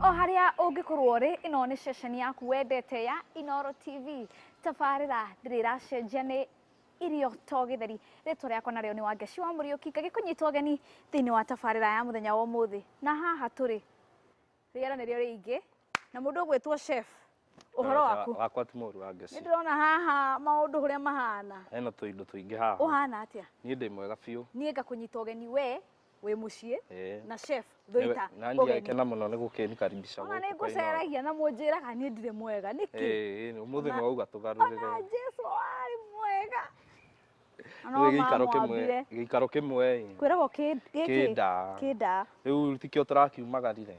O harĩa ũngĩkorwo ũrĩ, ĩno nĩ ceceni yaku wendete ya Inooro TV. Tabarĩra ndĩrĩ ĩracenjia, nĩ Irio to Gĩtheri. Rĩtwa rĩakwa narĩo nĩ Wangeci wa Mũriũki, ngagĩkũnyita ũgeni thĩinĩ wa tabarĩra ya mũthenya wa ũmũthĩ. Na haha tũrĩ, rĩera nĩrĩo rĩingĩ, na mũndũ ũgwĩtwo chef, ũhoro waku? Wakwa ti mũru, Wangeci. Nĩ ndĩrona haha maũndũ ũrĩa mahana. Hena tũindo tũingĩ haha. Ũhana atĩa? Niĩ ndĩ mwega biũ. Niĩ ngakũnyita ũgeni we wĩ mũciĩ na chef Thuita. Na ndiakena mũno nĩ gũkĩnikaribisha gũkũ. Ona nĩ ngũceragia na mũnjĩraga niĩ ndirĩ mwega nĩkĩ? Ĩĩ, ũmũthĩ nĩ wauga tũgarũrĩre. Ona Jesu arĩ mwega. No gĩikaro kĩmwe, gĩikaro kĩmwe ĩ. Kwĩragwo kĩnda. Kĩnda. Rĩu tikĩo tũrakiumagarire.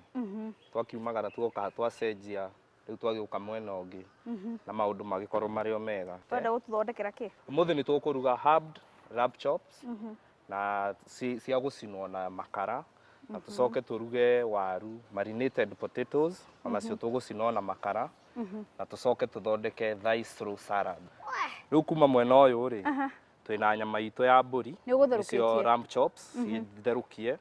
Twakiumagara tuoka twacenjia, rĩu twagĩũka mwena ũngĩ na maũndũ magĩkorwo marĩ o mega. Ũrenda gũtũthondekera kĩ? Ũmũthĩ nĩ tũkũruga herb lamb chops na cia gũcinwo na makara, na tũcoke tũruge waru marinated potatoes, onacio tũgũcinwo na makara, na tũcoke tũthondeke thai slaw salad. Rĩu kuma mwena ũyũ rĩ, twĩna nyama itũ ya mbũri, Nĩ ũgũtherũkĩtie. nĩcio lamb chops citherũkie.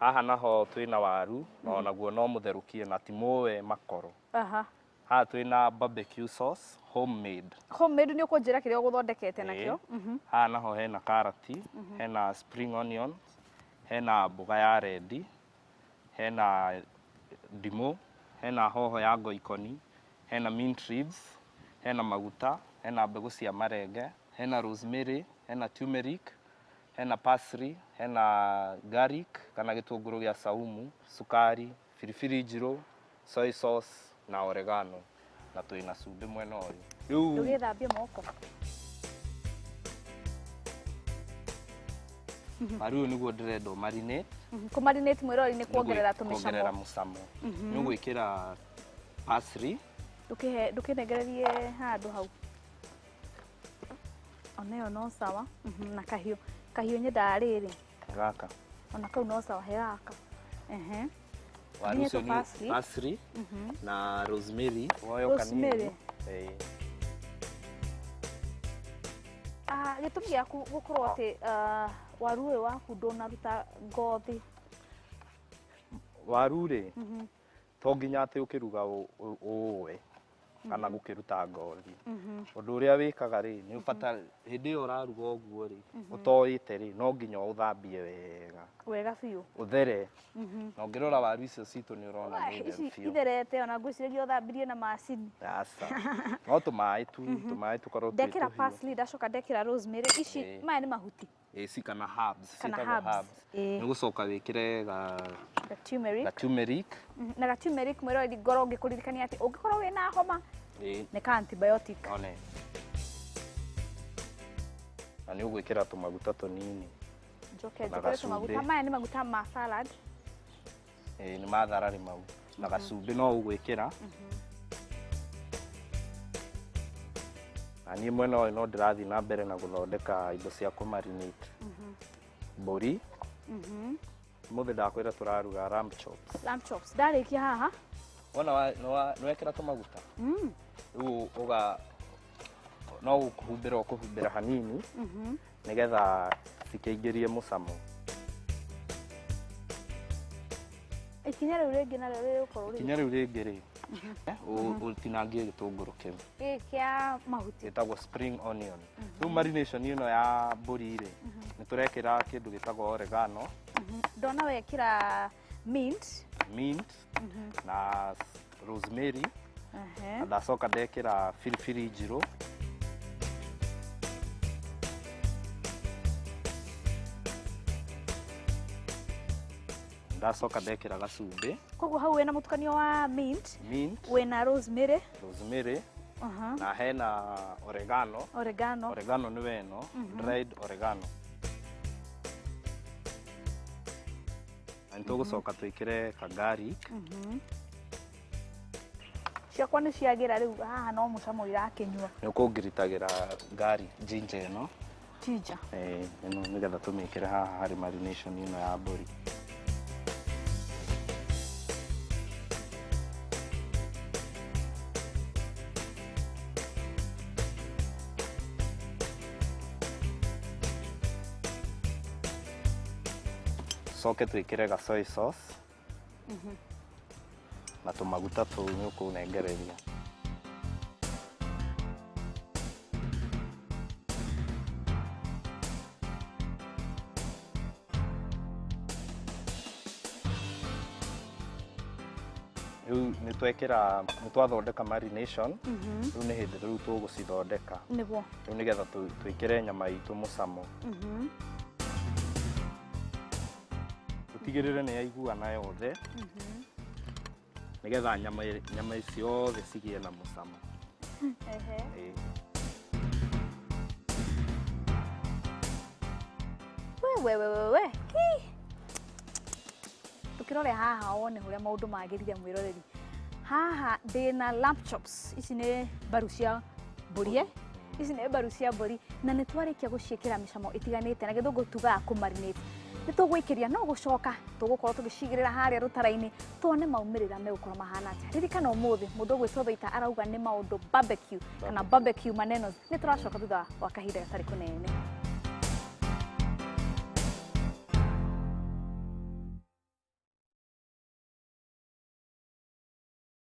Haha naho twĩna waru, na onaguo no mũtherũkie na ti mũwe makoro. Haha twĩna barbecue sauce homemade. Homemade, nĩ ũkũnjĩra kĩrĩa ũgũthondekete nakĩo. Haha naho hena karati, hena spring onions, hena mboga ya rendi, hena ndimũ, hena hoho ya ngoikoni, hena mint leaves, hena maguta, hena mbegũ cia marenge, hena rosemary, hena turmeric, hena parsley, hena garlic kana gĩtũngũrũ gĩa saumu, cukari, biribiri njirũ, soy sauce na oregano, na twĩna cumbĩ mwena ũyũ. Rĩu ndũgĩthambie moko. Waru ũyũ nĩguo ndĩrenda ũmarinate. Kũmarinate, mwĩrori, nĩ kuongerera tũmĩcamo. Kuongerera mũcamo. Nĩ ũgwĩkĩra parsley. Ndũkĩhe, ndũkĩnengererie handũ hau. Ona ĩyo no sawa. Na kahiũ, kahiũ nyendaga rĩrĩ. Gaka. Ona kau no sawa, he gaka. Ehe. Waru Nginya ũcio nĩ parsley. Parsley na rosemary. Woyo Rosemary. kanini. Ĩĩ. Ah, gĩtũmi gĩaku gũkorwo atĩ waru ũyũ waku ndũnaruta ngothi? Waru rĩ, to nginya atĩ ũkĩruga ũũe kana gũkĩruta ngothi. Ũndũ ũrĩa wĩkaga rĩ, nĩ ũbata hĩndĩ ĩyo ũraruga ũguo rĩ, ũtoĩte rĩ, no nginya ũthambie wega. Wega biũ. Ũthere. Na ũngĩrora waru icio citũ nĩ ũrona nĩ theru Ici biũ. itherete, ona ngwĩciragia ũthambirie na macini. Aca. No tũmaĩ tu, tũmaĩ tũkorwo twĩ Ndekĩra tũhiũ. parsley, ndacoka ndekĩra rosemary. Ici maya nĩ mahuti. Ĩci kana herbs, Kana ciĩtagwo herbs. Herbs. Nĩ ũgũcoka wĩkĩre ga Ga turmeric. Ga turmeric. Na ga turmeric, mwĩroreri, ngorwo ngĩkũririkania atĩ ũngĩkorwo wĩna homa, nĩ ka antibiotic. One. Na nĩ ũgwĩkĩra tũmaguta tũnini. Njoke Na njĩkĩre tũmaguta. gacumbĩ. Maya nĩ maguta ma salad. Ĩĩ, nĩ mathararĩ mau. Na gacumbĩ no ũgwĩkĩra. Na niĩ mwena ũyũ no ndĩrathiĩ na mbere na gũthondeka indo cia kũmarinate mbũri. Ũmũthĩ ndakwĩra tũraruga lamb chops. Lamb chops. Ndarĩkia haha. Wona nĩwekĩra tũmaguta, rĩu ũga no gũkũhumbĩra, ũkũhumbĩra hanini nĩgetha cikĩingĩrie mũcamo. Ikinya rĩu rĩngĩ narĩo rĩgũkorwo rĩ? Ikinya rĩu rĩngĩ rĩ, ũtinangie gĩtũngũrũ kĩu. Gĩkĩ kĩa mahuti. Gĩtagwo spring onion. Rĩu marination ĩno ya mbũri rĩ, nĩ tũrekĩra kĩndũ gĩtagwo oregano. Ndona wekĩra mint. Mint na rosemary, na ndacoka ndekĩra biribiri njirũ. Ndacoka ndekĩra gacumbĩ. Koguo hau wĩna mũtukanio wa mint, mint, wĩna rosemary, rosemary na hena oregano. Oregano. Oregano nĩ weno, dried oregano. Na nĩ tũgũcoka twĩkĩre ka garlic. Ciakwa nĩ ciagĩra rĩu, haha no mũcamo irakĩnyua. Nĩ ũkũngiritagĩra garlic, ginger ĩno. Ginger. Ĩno nĩgetha tũmĩkĩre haha harĩ marination ĩno ya mbũri. Coke twĩkĩre ga soy sauce. Na tũmaguta tũu nĩ ũkũnengereria. Rĩu nĩ twekĩra, nĩ twathondeka marination. Rĩu nĩ hĩndĩ rĩu tũgũcithondeka. Rĩu nĩgetha twĩkĩre nyama itũ mũcamo. Tũtigĩrĩre nĩ yaiguana yothe. Nĩgetha nyama ciothe cigĩe na mũcamo. Ĩĩ. We we we we we. Ki. Tukirore haha wone huria maundu magirire mwiroreri. Haha ndina lamb chops. Ici nĩ mbaru cia mbũri, eh? Ici nĩ mbaru cia mbũri na nĩ twarĩkia gũciĩkĩra mĩcamo ĩtiganĩte, na gĩthũngũ tugaga kũ marinate. Nĩ tũgũikĩria no gũcoka tũgũkorwo tũgĩcigĩrĩra harĩa rũtara-inĩ tuone maumĩrĩra megũkorwo mahana atĩa. Ririkana ũmũthĩ mũndũ ũgwĩtwo Thũita arauga nĩ maũndũ barbecue kana barbecue maneno. Nĩ tũracoka thutha wa kahinda gatarĩ kũnene.